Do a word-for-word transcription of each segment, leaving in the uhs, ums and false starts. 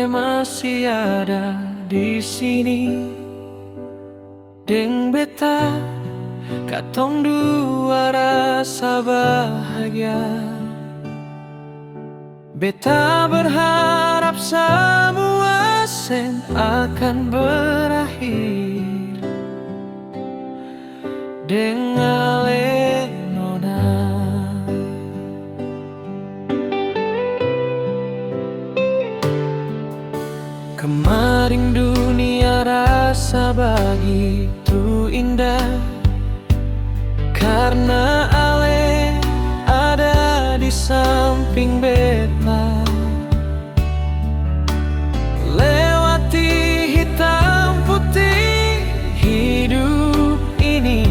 masih ada di sini. Deng beta, katong dua rasa bahagia. Beta berharap samua seng akan berakhir deng ale nona. Kemarin dunia rasa bagitu indah, karna ale ada di samping beta. Lewati hitam putih hidup ini,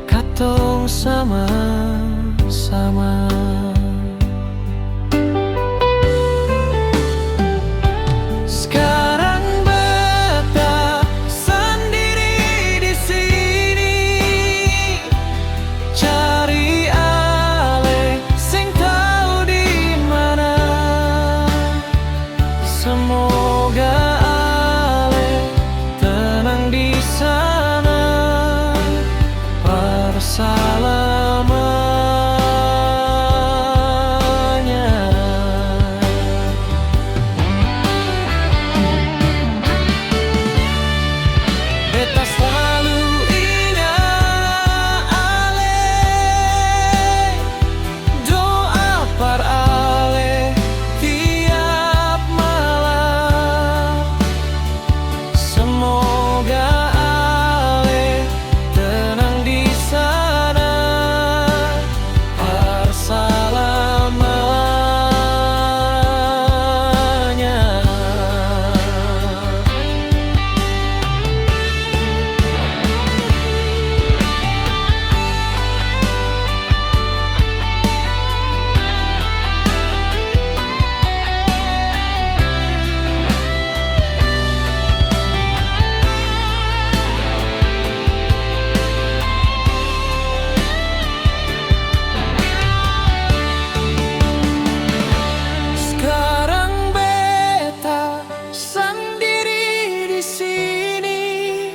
katong sama-sama. Skarang beta sandiri di sini, cari ale seng tau di mana. Semoga ale tenang di sana parsalamanya. Beta slalu inga ale, doa par ale tiap malam. Semoga ale tenang di sana parsalamanya. Skarang beta sandiri di sini.